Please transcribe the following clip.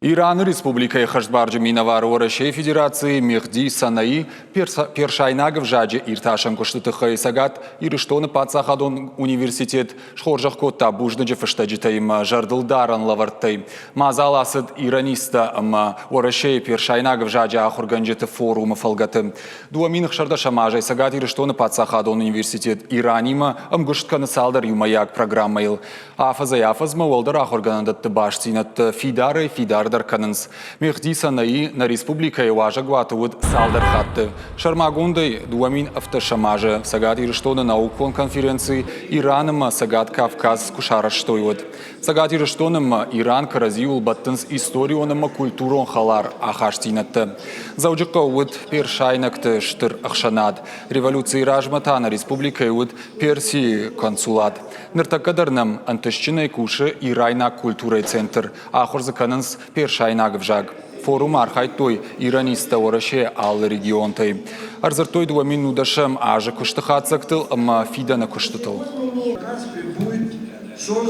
Ираны Республикӕйы хӕстбарджын минӕвар Уӕрӕсейы Федерацийы Мехди Санаи персайнаг ӕвзаджы иртасӕн куысты тыххӕй Цӕгат Ирыстоны паддзахадон университет схорзӕх кодта бузныджы фыстӕджытӕй ӕмӕ зӕрдылдарӕн лӕвӕрттӕй. Мадзал ацыд иранисттӕ ӕмӕ Уӕрӕсейы персайнаг ӕвзаджы ахуыргӕнджыты форумы фӕлгӕты. 2016 азӕй Цӕгат Ирыстоны паддзахадон университет Иранимӕ ӕмгуыст кӕны цалдӕр иумӕйаг программӕйыл. Афӕдзӕй-афӕдзмӕ уӕлдӕр ахуыргӕнӕндӕтты бастдзинӕдтӕ фидарӕй-фидардӕр кӕнынц. Мехди Санаи нӕ республикӕйы уазӕгуаты уыд цалдӕр хатты. Сӕрмагондӕй, 2017 азы Цӕгат Ирыстоны наукон конференци Иран ӕмӕ Цӕгат Кавказ куы сарӕзтой, уӕд. Цӕгат Ирыстон ӕмӕ Иран кӕрӕдзиуыл бӕттынц историон ӕмӕ культурон хӕлар ахастдзинӕдтӕ. Дзӕуджыхъӕуы уыд персайнӕгты стыр ӕхсӕнад. Революцийы размӕ та нӕ республикӕйы уыд Персийы консулат. Ныртӕккӕ дӕр нӕм ӕнтыстджынӕй кусы ирайнаг культурӕйы центр, ахуыр дзы кӕнынц персайнаг ӕвзаг. Форумы архайдтой иранисттӕ Уӕрӕсейы алы регионтӕй. Ӕрдзырдтой 2010 азы куысты хатдзӕгтыл ӕмӕ фидӕны куыстытыл.